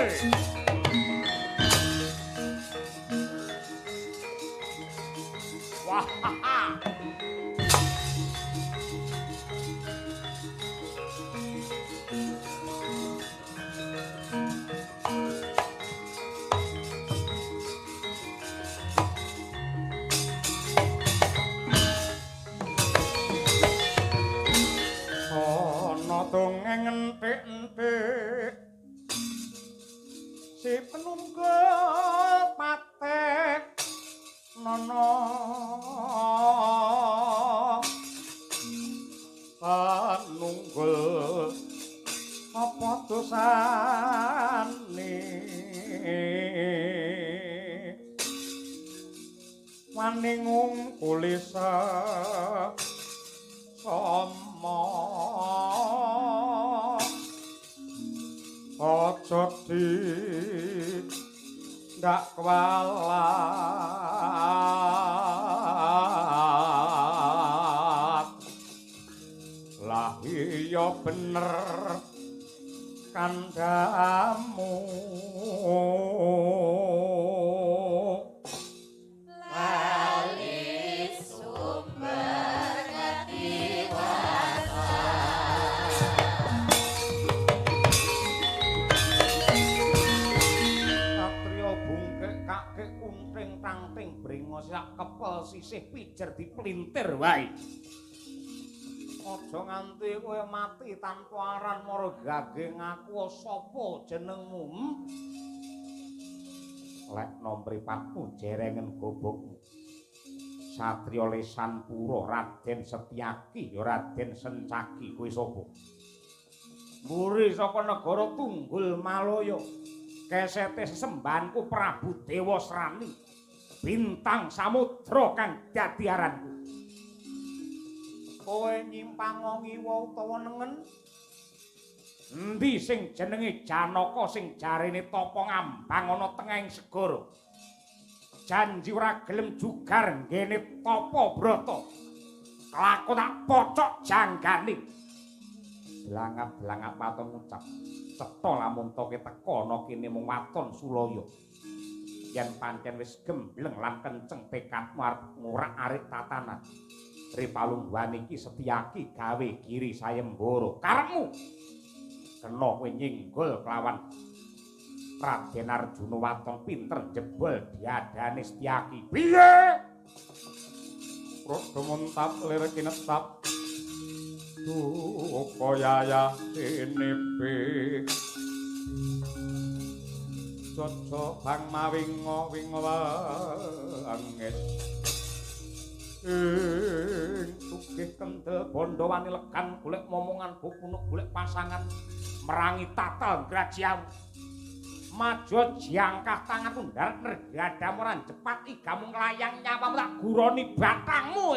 Wah. Ana dongeng enthik-enthik si penunggul patek nono penunggul apa dosane wani ngungkuli sama aja di ndak kualat lah iya bener kandhamu. Lali sumber ketiwasa. Satriya bungkek kakek kunting tangting brengos sak kepel sisih pijer dipelintir wae. Aja nganti kowe mati tanpa aran mara gage ngaku sapa jenengmu. Lekno mripatmu jerengen gobokmu. Satriya Lesan Pura Raden Setyaki ya Raden Sencaki kowe sapa? Mburi saka negara Tunggul Malaya. Kesete sesembahanku Prabu Dewasrani. Bintang samudra kang dadi aranku. Kowe nyimpang ngiwa utawa nengen? Endi sing jenenge Janaka sing jarene tapa ngambang ana tengahing segara? Janji ora gelem jugar nggene tapa brata. Kelakon tak pocok janggane. Blangap-blangap waton ngucap. Cetha lamun toke teka ana kene mung waton sulaya. Yen pancen wis gembleng lan kenceng tekadmu arep ngorak-arik tatanan. Ripalungguhan iki Setyaki gawe giri sayembara. Karepmu kena kowe nyinggol kelawan Raden Arjuna waton pinter jebol diadane Setyaki. Piye? Rada muntap lir kinetap duka yaya tinibe Jojo bang mawinga winga wangis ing sugih kendel bondo wani legan golek momongan bukunuk golek pasangan merangi tatal grajiamu. Majo jangkah tanganku ndarat nergadamu ora jepat igamu nglayang nyawamu tak guroni batangmu.